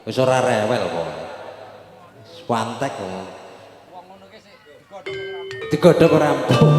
Wis ora rewel kok. Pantek kok. Wong ngono ki sik digodhog Digodhog ora rampung.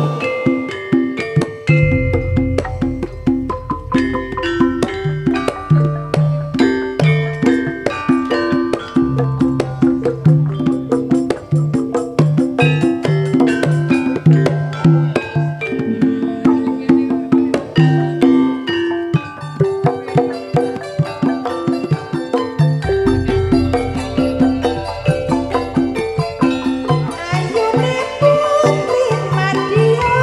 Ayune Putri Madya.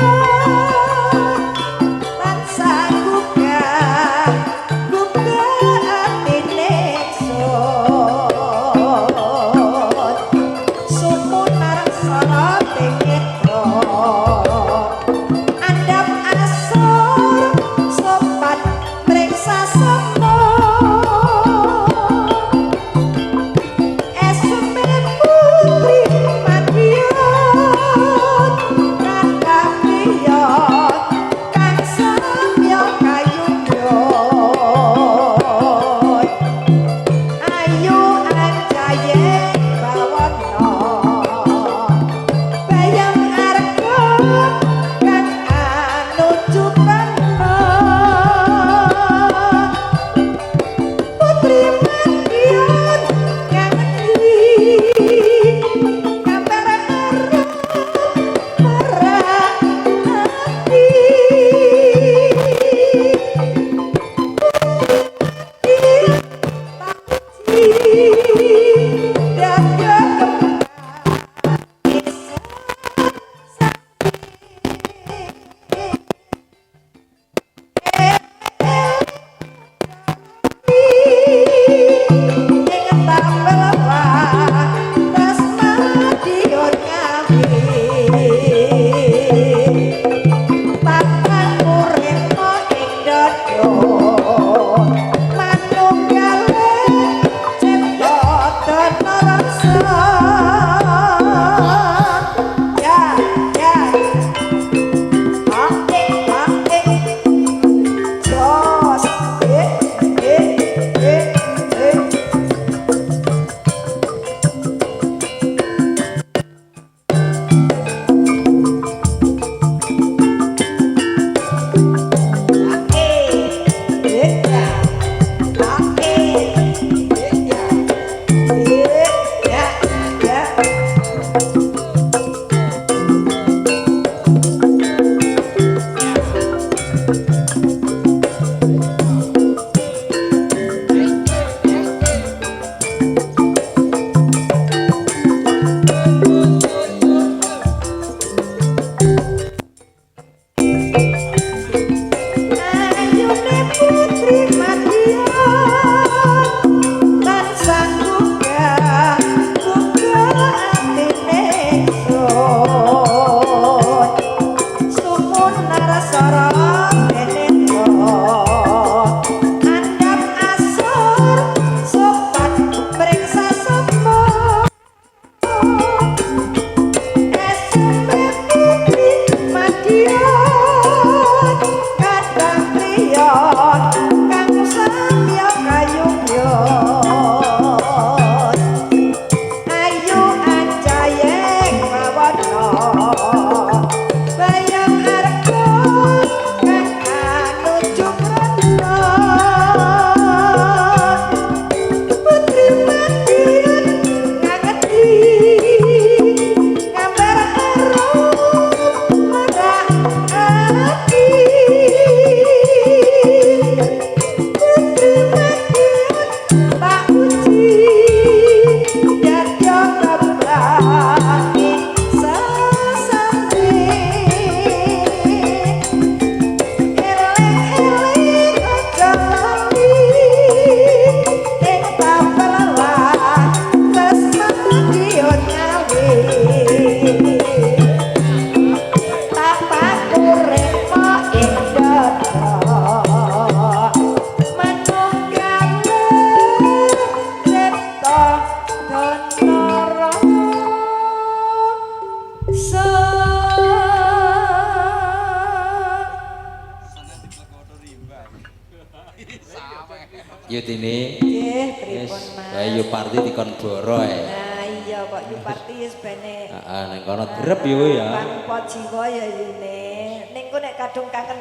Parti dikon boro ae. Nah iya kok Yu Parti wis bene. Heeh, ning kono drep yo ya. Pangpo jiwa ya yune. Ning ku nek kadung kangen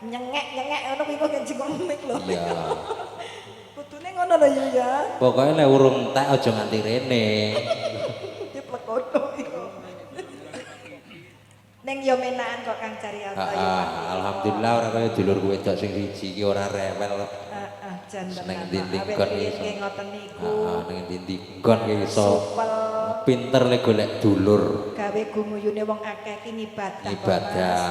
nyengek-nyengek ngono kuwi kok njikok mik lho. Iya. Kudune ngono lho Yu ya. Pokoke nek urung entek aja nganti rene. Diplekono iku. Ning yo menakan kok Kang Caryanto Yu Heeh, Parti. alhamdulillah ora kaya dulur wedok sing siji iki ora rewel. Heeh, jan Seneng tenan. ndi-ndi Awet nggon riyin iso. nggih ngoten niku. Heeh, ning ndi-ndi nggon ki iso Supel pinter le golek dulur gawe gumuyune wong akeh ki ngibadah. Kok, Mas. ibadah.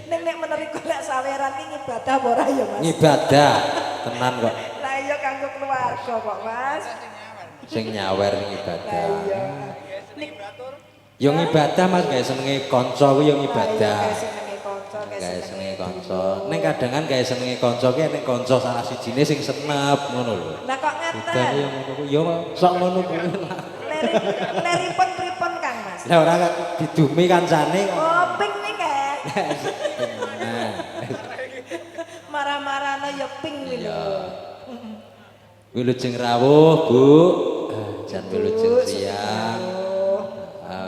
Ning nek menawi golek saweran ki ngibadah apa ora ya Mas? Ngibadah tenan kok Lah iya kanggo keluarga kok Mas. sing nyawer sing Lah ibadah. iya. Ning Yo ngibadah Mas, gawe senenge kanca kuwi yo ngibadah. Gawe senenge kanca, Gawe senenge kanca. Ning kadang kan gawe senenge kanca ki ning kanca salah sijine sing senep ngono lho. Lah kok Bedane ngaten? yo ngono kuwi yo sok ngono kuwi. Leripun pripun Kang Mas? Lah ora didumi kancane kok. Oh, ping nih kae. Nah, Marah-marahno ya ping kuwi lho. iya. Wilujeng rawuh, Bu. Jan wilujeng siang.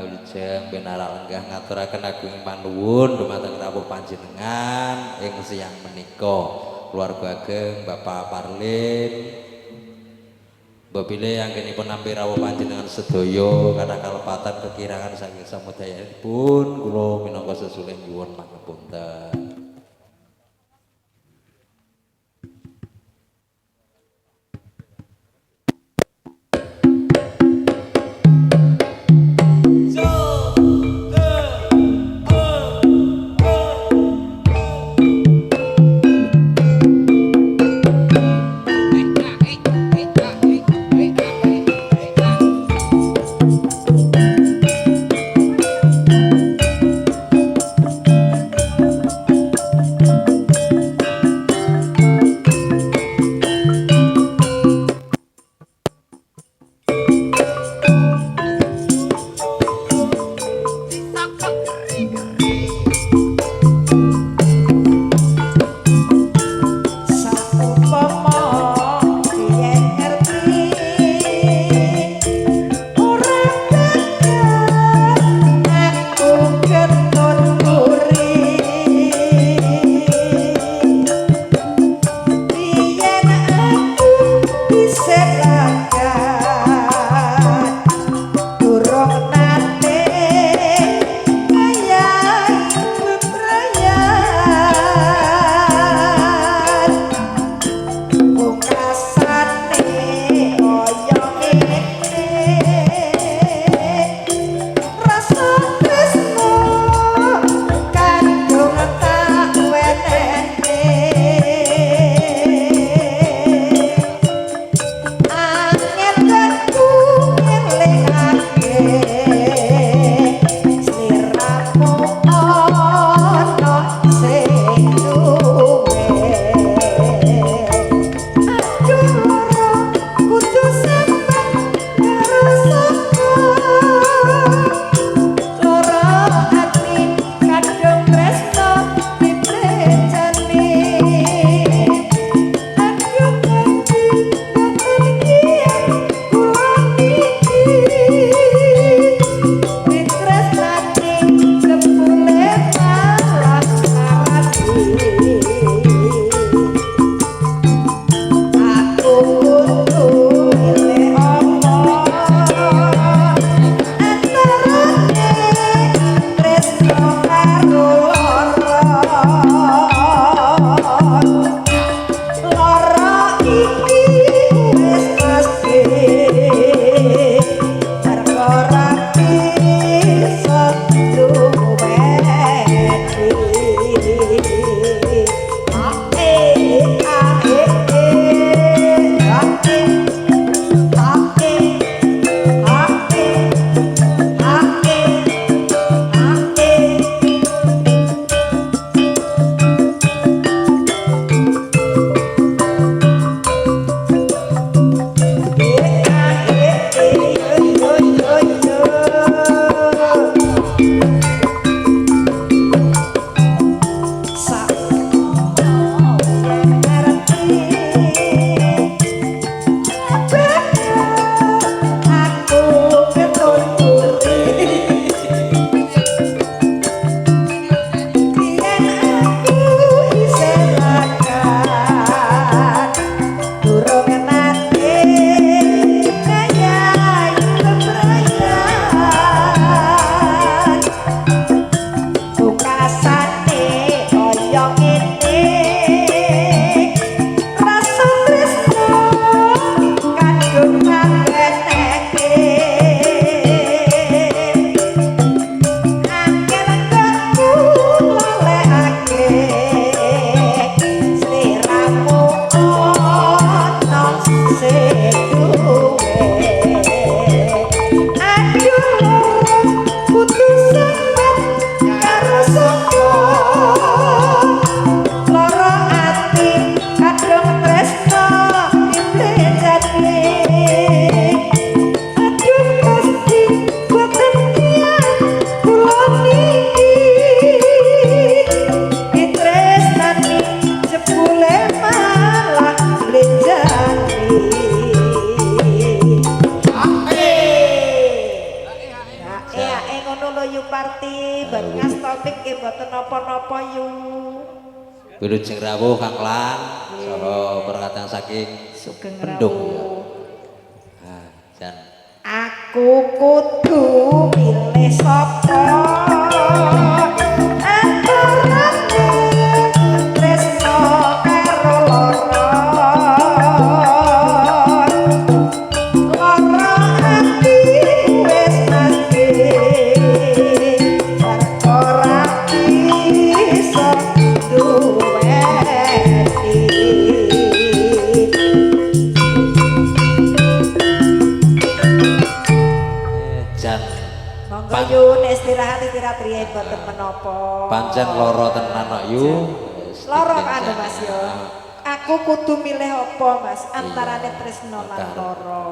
Wilujeng pinarak lenggah ngaturaken agung panuwun dumateng rawuh panjenengan ing siang menika. Keluarga ageng Bapak Parlin. Mbok bilih anggenipun nampi rawuh panjenengan sedaya kathah kalepatan kekirangan saking samudayanipun kula minangka sesulih nyuwun pangapunten. duwe. Aduh loro kudu sambat karo sapa, lara ati kadung tresno diblenjane. Aduh Gusti boten tiyang kula niki ditresnani jebule malah blenjane. Ae ngono lho Yu Parti, ben ngastopik nggih mboten napa-napa Yu. Wilujeng rawuh Kang Lan saha perkatan saking Sugeng Bendung ya. rawuh. Ah, jan. Aku kudu milih sapa antarane tresno karo lara. Lara ati wis mati ora bisa duweni. Jan. Monggo Yu, nek istirahat istirahat riyen mboten menapa. Pancen lara tenan kok Yu. Wis Lara diblenjani. anu Mas yo. Aku kudu milih apa Mas antarane tresno lan lara.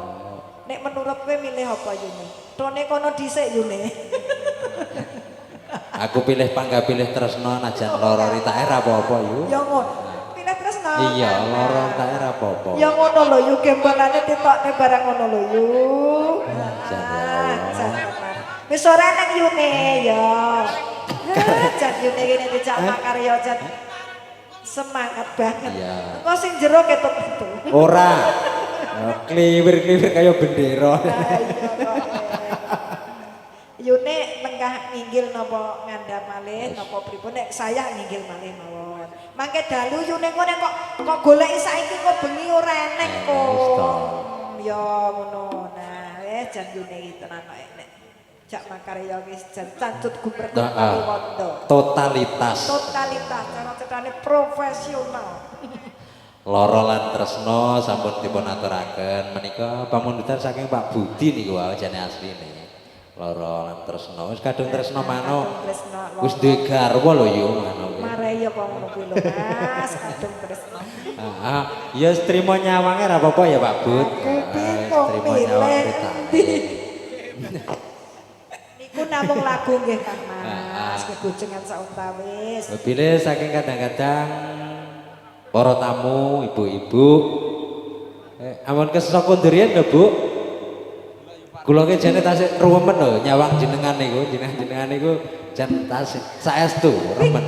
Nek menurut kowe milih apa Yune? Tone kono dhisik Yune. Aku pilih pangga pilih tresno najan lara ritake ra apa-apa Yu. Ya ngono. Pilih tresno. Iya, lara ritake ra apa-apa. Ya ngono lho Yu, gembolane ditokne barang ngono lho Yu. Jan ya Ah, Allah. jan tenan. Wis ora nang Yune ya. Ah, jan Yune kene dijak makarya jan semangat banget. Iya. Engko sing jero ketok metu. Ora. Kliwir-kliwir kaya bendera. Ah, iya kok. Yune lenggah nginggil napa ngandhap malih napa pripun, nek saya nginggil malih mawon. Mangke dalu Yune engko nek kok kok goleki saiki kok bengi ora eneng kok. Wis to. Ya ngono. Nah, jan Yune iki tenan kok nek jak makarya wis jan cancut gumregah Heeh. wondo. Totalitas. Totalitas cara cetane profesional. Lara lan tresno sampun dipun aturaken menika pamundutan saking Pak Budi niku wae jane asline. Lara lan tresno wis kadung tresno manuk. Kadung tresno, lara. Wis duwe garwa lho yo manuk kuwi. Marai ya kok ngono kuwi lho Mas, kadung tresno. Heeh, ya wis trimo nyawange ra apa-apa ya Pak Bud. Aku Heeh, wis bingung trimo nyawang milih ritake. Niku namung lagu nggih Kang Mas, Ah. gegojengan sauntawis. Bilih saking kadang-kadang para tamu, ibu-ibu ampun kesesa kondur riyen lho Bu. Kula ki jane tasik ruwemen lho nyawang jenengan niku, jenengan-jenengan niku jan tasik saestu remen.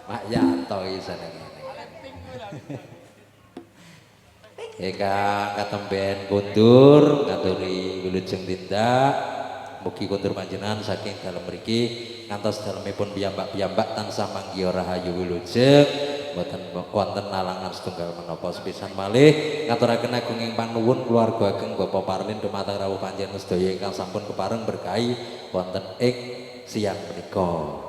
Pak Yanto iki senenge. Ingkang katemben kondur ngaturi wilujeng tindak. Mugi kondur panjenengan saking dalem mriki ngantos dalemipun piyambak-piyambak tansah manggiha rahayu wilujeng, mboten wonten alangan setunggal menapa. Sepisan malih ngaturaken agunging panuwun keluarga ageng Bapak Parlin dumateng rawuh panjenengan sedaya ingkang sampun kepareng berkahi wonten ing siang menika.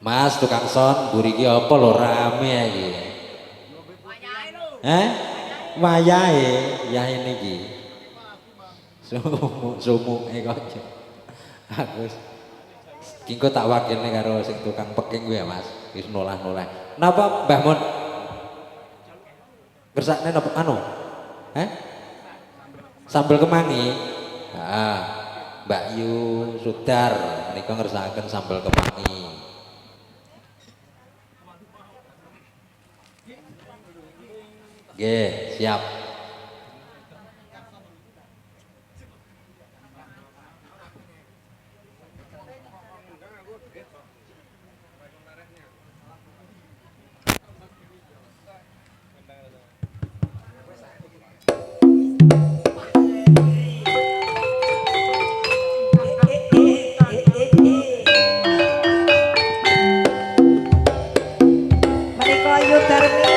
Mas tukang son mburi iki apa lho rame iki? Heh? Wayahe yahe niki. Sumuk-sumuke kok. Aku wis ki engko tak wakilne karo sing tukang peking kuwi ya Mas. Wis nolah-nolah. Napa Mbah Mun? Kersakne napa anu? Heh? Sambel kemangi. Heeh. Mbak Yu Sudar menika ngersakaken sambel kemangi. Nggih, siap. Menika Yu Darmi.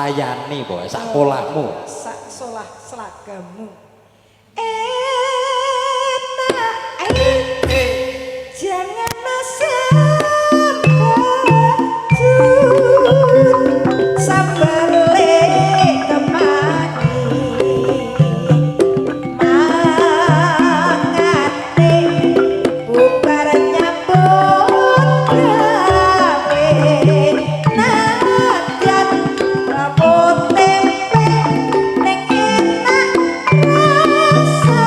layani pokoke sak polahmu. Sak solah selagamu. Enak eh jangan asam bajut sambale kemangi mangane bubar nyambut gawe nadyan rabot tempe nek enak rasane.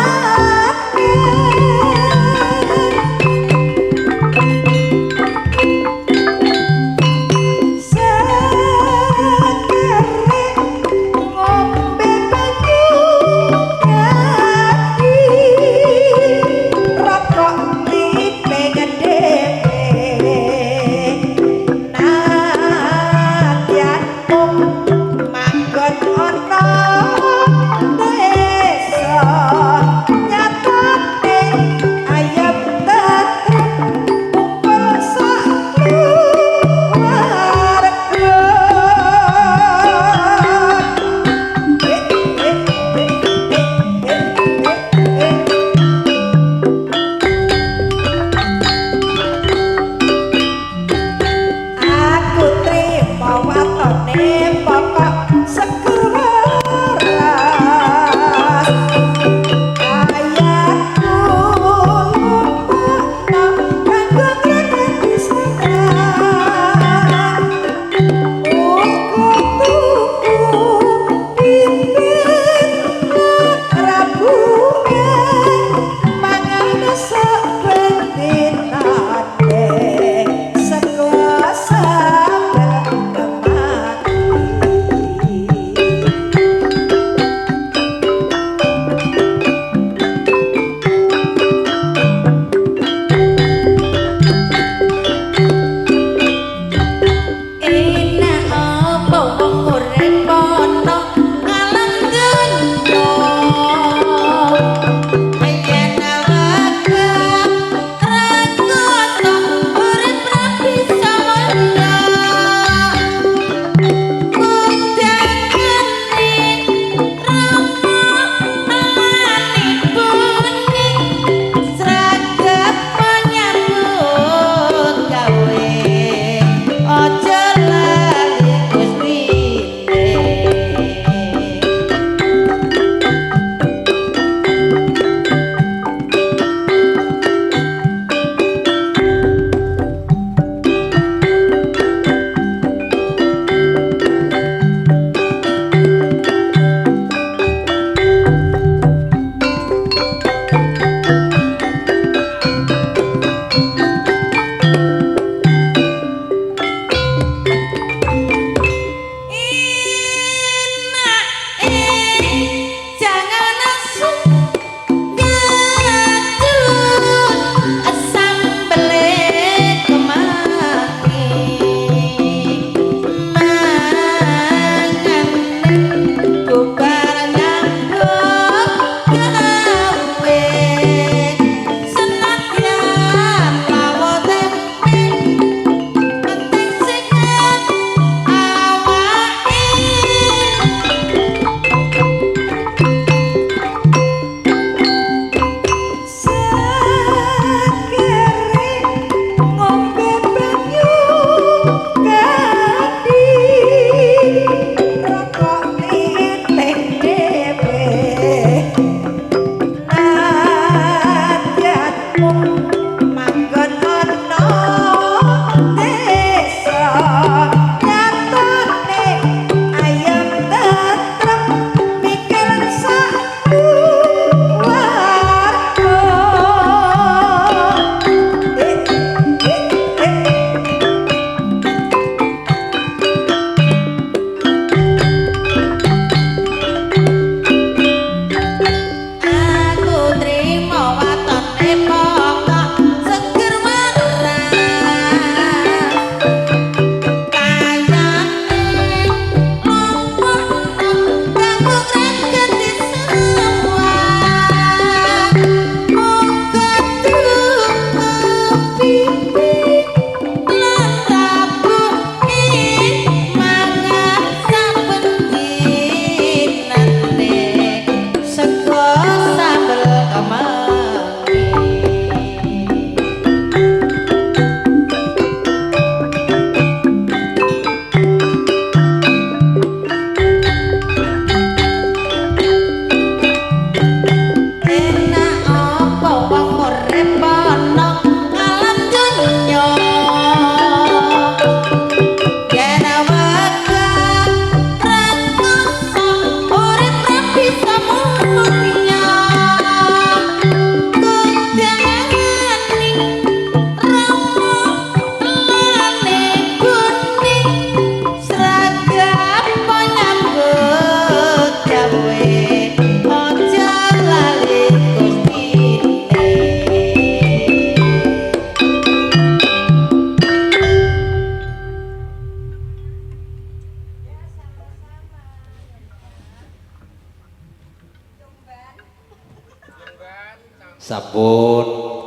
Sampun,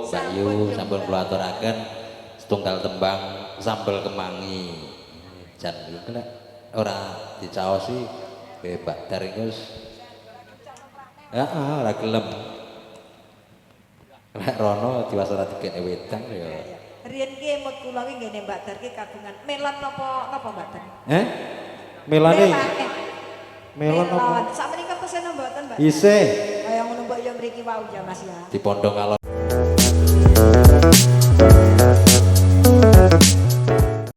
Mbak Yu, Sampun, sampun kula aturaken setunggal tembang Sambel Kemangi. Jan iku nek ora dicaosi kowe Mbak Dar iku wis. Heeh, ora gelem. Nek rono tiwas ora dikene wedang ya. Riyen ki emut kula ki nggene Mbak Dar ki kagungan melon napa napa, Mbak Dar? Eh? Melane. Melon, eh. Melon apa? Sakmenika pesen mboten, Mbak? Isih. Kaya ngono mbok ya mriki wau ya, Mas, ya. Dipondong alon.